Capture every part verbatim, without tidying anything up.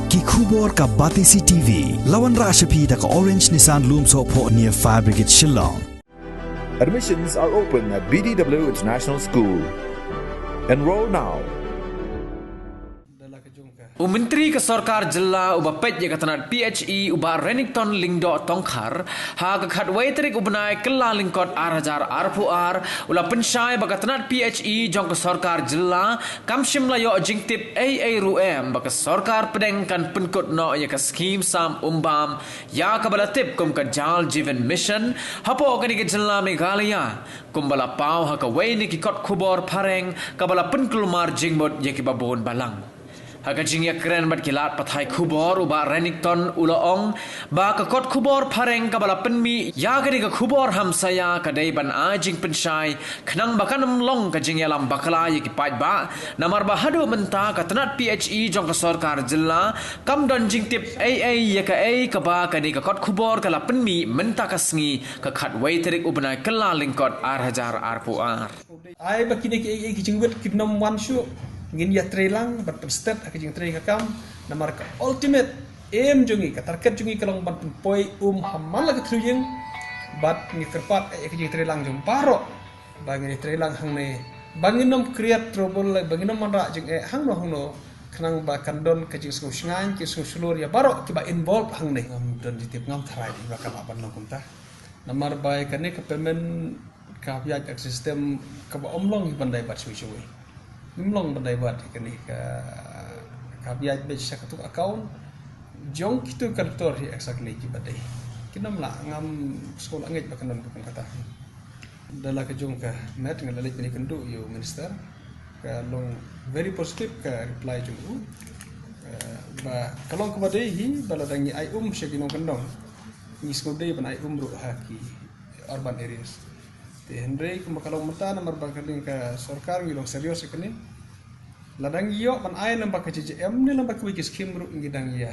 Ki khubor ka Batesi T V. La wanrah sha phi da ka Orange Nissan Lumsohphoh near Fire Brigade Shillong. Admissions are open at B D W International School. Enroll now. U Myntri ka Sorkar Jylla uba peit ïa ka tnad P H E u Bah Renikton Lyngdoh Tongkhar, ha ka khatwei tarik u bnai Kyllalyngkot ar hajar arphew ar, u la pynshai ba ka tnad P H E jong ka Sorkar Jylla kam shym la ïoh jingtip ei ei ruh em ba ka Sorkar pdeng kan pynkut noh ïa ka skhim sam umbam ïa kaba la tip kum ka Jal Jeevan Mission hapoh kane ka jylla Meghalaya, kumba la paw ha kawei na ki kot khubor phareng kaba la pynkulmar jingmut ïa kiba bun balang. Ha ka jingïakren bad ki lad pathai khubor u Bah Renikton u la ong ba ka kot khubor phareng kaba la pynmih ïa kane ka khubor hamsaïa ka dei ban ai jingpynshai khnang ba kan ym long ka jingïalam bakla ïa ki paidbah, namar ba haduh mynta ka tnad P H E jong ka Sorkar Jylla kam don jingtip ei ei ïa kaei kaba kane ka kot khubor ka la pynmih mynta ka sngi, ka khatwei tarik u bnai Kyllalyngkot ar hajar arphew ar. Ai ba kine ki, ki, ki jingwit kin ym wan shuh, ngin ïatreilang bad pynstet ha ka jingtrei ka kam, namar ka ultimate aim jong ngi, ka target jong ngi ka long ban pynpoi um ha man la ka thliew ïing bad ngi kyrpad ïa ka jingtreilang jong baroh ba ngin ïatreilang hangne, ba ngin ym create trouble, ba ngin ym wanrah jingeh hangno hangno, khnang ba kan don ka jingsngew shngaiñ, ka jingsngew shlur ïa baroh kiba involve hangne. Ngam don jingtip, ngam tharai ba ka lah ban long kumta. Namar ba ïa kane ka payment ka hap ïaid ha ka system kaba ym long hi ban divert shawei shawei. Ym long ban divert ïa kane ka, ka hap ïaid beit sha katu ka account jong kitu ki contractor hi exactly kiba dei. Kin ym lah, ngam sngewlah ngeit ba kan don ka kum kata. Da la ka jong ka met nga la leit ban ïakynduh ïa u minister, ka long very positive ka reply jong u. Eh, ba ka long kaba dei hi ba lada ngi ai um sha ki nongkyndong, ngi sngewdei ban ai um ruh ha ki urban areas. Te hynrei kumba ka long mynta, namar ba ka dei ka sorkar ngi long serious ïa kane. Lada ngi ïoh ban ai lyngba ka J J M ne lyngba kiwei ki skim ruh ngi dang ïa.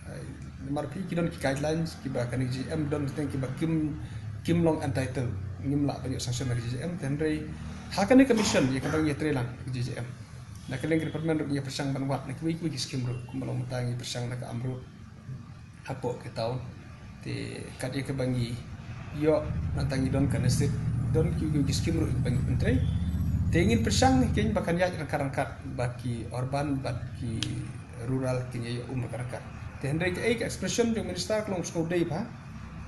Ai, namar phi, ki don ki guidelines kiba kane J J M don teng kiba kim, kim long entitled, ngim lah ban ïoh sanction na ka J J M. Te hynrei ha kane ka mission ïa kaba ngi ïatreilang ka J J M, na ka liang ka department ruh ngi ïa pyrshang ban wad na kiwei kiwei ki skim ruh, kumba long mynta ngi pyrshang na ka AMRUT hapoh ka town. Te kat ïa kaba ngi ïoh, nangta ngi don ka NESIP, don ki, ki, ki skim ruh ba ngi pyntrei. Te ngin pyrshang hi keiñ ba kan ïaid ryngkat ryngkat, ba ki urban bad ki rural kin ïa ïoh um ryngkat ryngkat. Te hynrei kaei ka expression jong minister ka long sngewdei bha,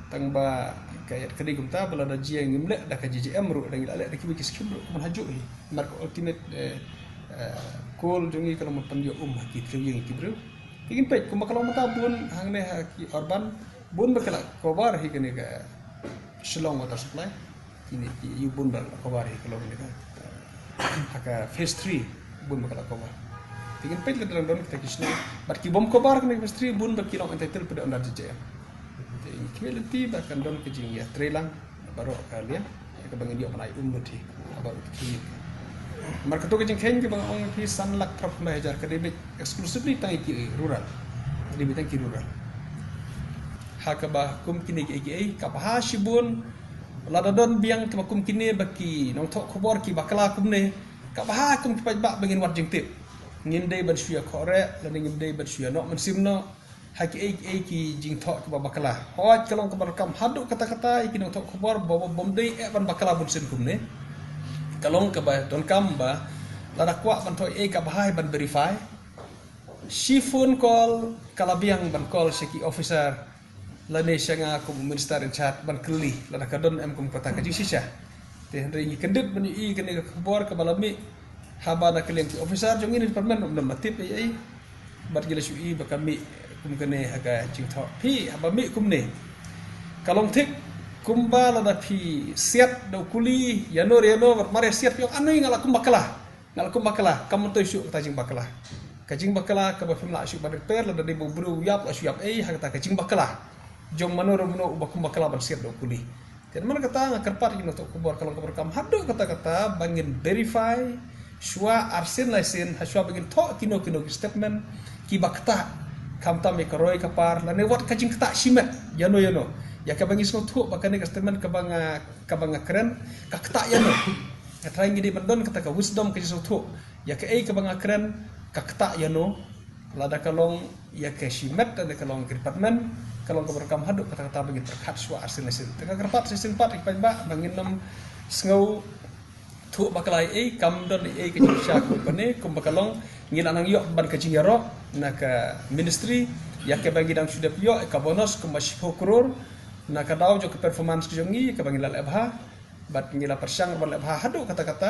tang ba ka ïa ka dei kumta ba lada jia ngim leh da ka J J M ruh, da ngi la leh da kiwei ki skim ruh, ka ban hajuh hi. Namar ka ultimate, eh, eh, goal jong ngi ka long ban pynïoh um ha ki thliew ïing ki briew. Te ngin peit kumba ka long mynta bun hangne ha ki urban, bun ba ki la cover hi kane ka Shillong Water Supply. Kine ki ïew bun ba la cover hi ka long kane ka, ha ka phase three bun ba ki la cover. Te ngin peit lada dang don kita ki shnong bad ki bym cover kane ka phase three, bun ba ki long entitled pat de under J J M. Te ngin khmih lynti ba kan don ka jingïatreilang baroh ka liang ïa kaba ngin ïoh ban ai um lut hi ha baroh ki. Namar kato ka jingkheiñ kaba nga ong ïa phi, san lak phra phew khyndai hajar ka dei beit exclusively tang ïa ki rural. Ka dei beit tang ki rural. Ha kaba kum kine kiei kiei, ka bha shibun lada don biang kiba kum kine ba ki nongthoh khubor ki bakla kumne, ka bha kum ki paidbah ba ngin wad jingtip. Ngim dei ban shu ïa khohreh lane ngim dei ban shu ïa noh mynsiem noh ha kiei kiei ki jingthoh kiba bakla. Hooid, ka long kaba donkam haduh katta katta ïa ki nongthoh khubor ba, ba, bym dei eh ban bakla bunsien kumne. Ka long kaba donkam ba lada kwah ban thoh ei, ka bha hi ban verify. Shi phone call ka la biang ban call sha ki officer lane sha nga kum u minister in charge ban kylli lada ka don em kum kata ka jingshisha. Te hynrei ngi kyndit ban ïohi kane ka khubor kaba la mih haba na ka liang ki officer jong ngi na department ym don ba tip ei ei. Bad ngi la shu ïohi ba ka mih kum kane ha ka jingthoh. Phi, haba mih kumne, ka long thik kumba lada phi siat da u kuli ïano re ïano, bad mar ïa siat phi ong, "Ani nga la kum bakla, nga la kum bakla." Kam myntoi shuh kata jingbakla. Ka jingbakla kaba phim lah shuh ban repair lada dei ba u briew u ïap, la shu ïap ei, ha kata ka jingbakla jong mano re mano uba kum bakla ban siat da u kuli. Te namar kata nga kyrpad ïa ki nongthoh khubor, ka long kaba donkam haduh katta katta ba ngin verify shuwa arsien laisien, ha shuwa ba ngin thoh kino kino ki statement kiba ktah, khamtam ïa ka roi ka par lane wat ka jingktah shimet ïano ïano. Ïa kaba ngi sngewthuh ba kane ka statement kaba nga, kaba nga kren ka ktah ïano. Nga tharai ngi dei ban don kata ka wisdom, ka jingsngewthuh ïa kaei kaba nga kren ka ktah ïano. Lada ka long ïa ka shimet, lada ka long ka department, ka long kaba donkam haduh katta katta ba ngin pyrkhat shuwa arsien arsien. Te ka kyrpad shisien pat ïa ki paidbah ba ngin ym sngewthuh bakla ei ei, kam don ei ei ka jingshisha ka company, kumba ka long ngi la nang ïoh ban ka jingïaroh na ka ministry ïa kaba ngi dang shu dep ïoh ïa ka bonus kumba shiphew klur na ka daw jong ka performance ka jong ngi ïa kaba ngi la leh bha. Bad ngi la pyrshang ban leh bha haduh katta katta.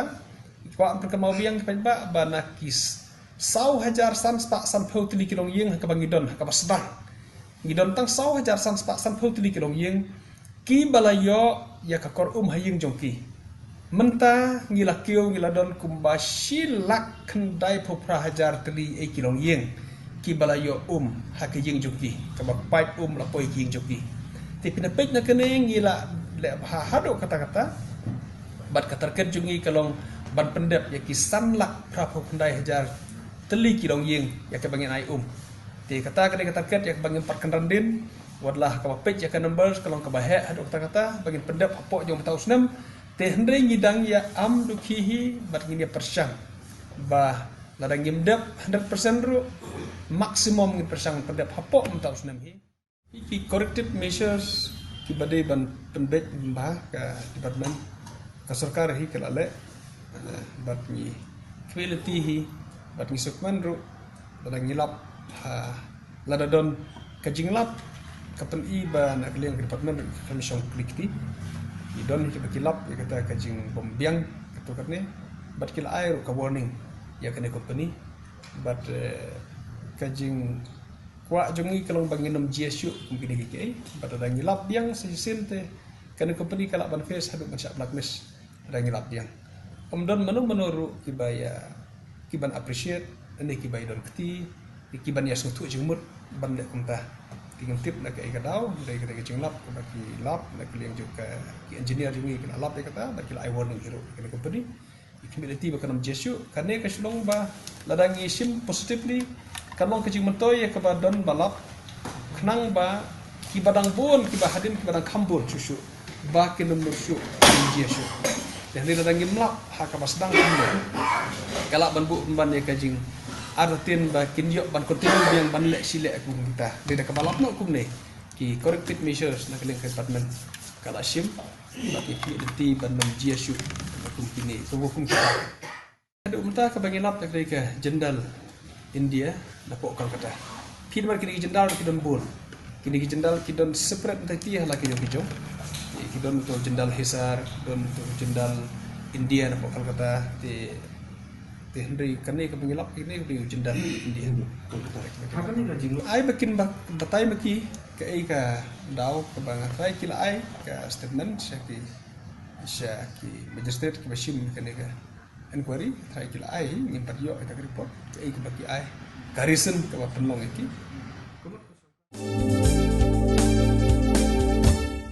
Kwah pynkynmaw biang ki paidbah ba na ki s- saw hajar san spah sanphew tylli ki longïing ha kaba ngi don ha kaba sdang. Ngi don tang saw hajar san spah sanphew tylli ki longïing kiba la ïoh ïa ka kor um ha ïing jong ki. Mynta ngi la kiew, ngi la don kumba shi lak khyndai phew phra hajar tylli ei ki longïing kiba la ïoh um ha ka ïing jong ki, kaba pipe um la poi ha ka ïing jong ki. Te phin ïa peit na kane, ngi la leh bha haduh katta katta. Bad ka target jong ngi ka long ban pyndep ïa ki san lak phra phew khyndai hajar tylli ki longïing ïa kaba ngin ai um. Te kata ka dei ka target ïa kaba ngin pat kynran dien. Wat la kaba peit ïa ka numbers ka long kaba heh haduh katta katta ba ngin pyndep hapoh jong mynta u snem. Te hynrei ngi dang ïa am dukhi hi bad ngin ïa pyrshang ba lada ngim dep hundred percent ruh, maximum ngin pyrshang pyndep hapoh mynta u snem hi. Ki corrective measures kiba dei ban pynbeit bha ka department, ka sorkar hi ka la leh, eh, bad ngi khmih lynti hi, bad ngi sngewkmen ruh lada ngi lap, ha, lada don ka jinglap ka pyni ba na ka liang ka department ruh ka shong klik ti. Ngi don hi kiba ki lap ïa kata ka jingbym biang kato katne, bad ki la ai ruh ka warning ïa kane company. Bad, eh, ka jing kwah jong ngi ka long ba ngin ym jia shuh kum kine kiei kiei. Bad lada ngi lap biang shisien te kane company ka lah ban face haduh ban shah blacklist lada ngi lap biang. Ym don mano mano ruh kiba ïa, kiban appreciate, ne kiba ïa don kti, kiban ïa sngewthuh jingmut ban leh kumta. Te ngim tip na kaei ka daw, hynrei ka dei ka jinglap kaba ki lap na ka liang jong ka, ki engineer jong ngi ki la lap ïa kata bad ki la ai warning hi ruh kane company. Ki khmih lynti ba kan ym jia shuh. Kane ka shu long ba lada ngi shim positively, kan long ka jingmyntoi ïa kaba don ba lap, khnang ba kiba dang bun, kiba hadien, kiba dang kham bun shuh shuh, ba kin ym nud shuh, kin jia shuh. Te hynrei lada ngim lap ha kaba sdang kumne, ka lah ban buh pynban ïa ka jingartatien ba kin ïoh ban continue biang ban leh shi leh kum kita. Dei da kaba lap noh kumne, ki corrective measures na ka liang ka department ka la shim. Bad ki khmih lynti ban ym jia shuh kum kine, kum, kum kita. Haduh mynta kaba ngi lap ka dei ka jyndal India napoh Kolkata. Phi namar kine ki jyndal ki don bun. Kine ki jyndal ki don separate, mynta ki ha la ki jong ki jong. Ki don to jyndal Hisar, don to jyndal India napoh Kolkata. Te, te hynrei kane kaba ngi lap kine ka dei jyndal India. Ai ba kin ba, batai ma ki kaei ka daw kaba nga trai, ki la ai ka statement sha ki, sha ki magistrate kiba shim kane ka inquiry, trai ki la ai, ngim pat ïoh ïa ka report, kaei kaba ki ai, ka reason kaba pynlong ïa ki.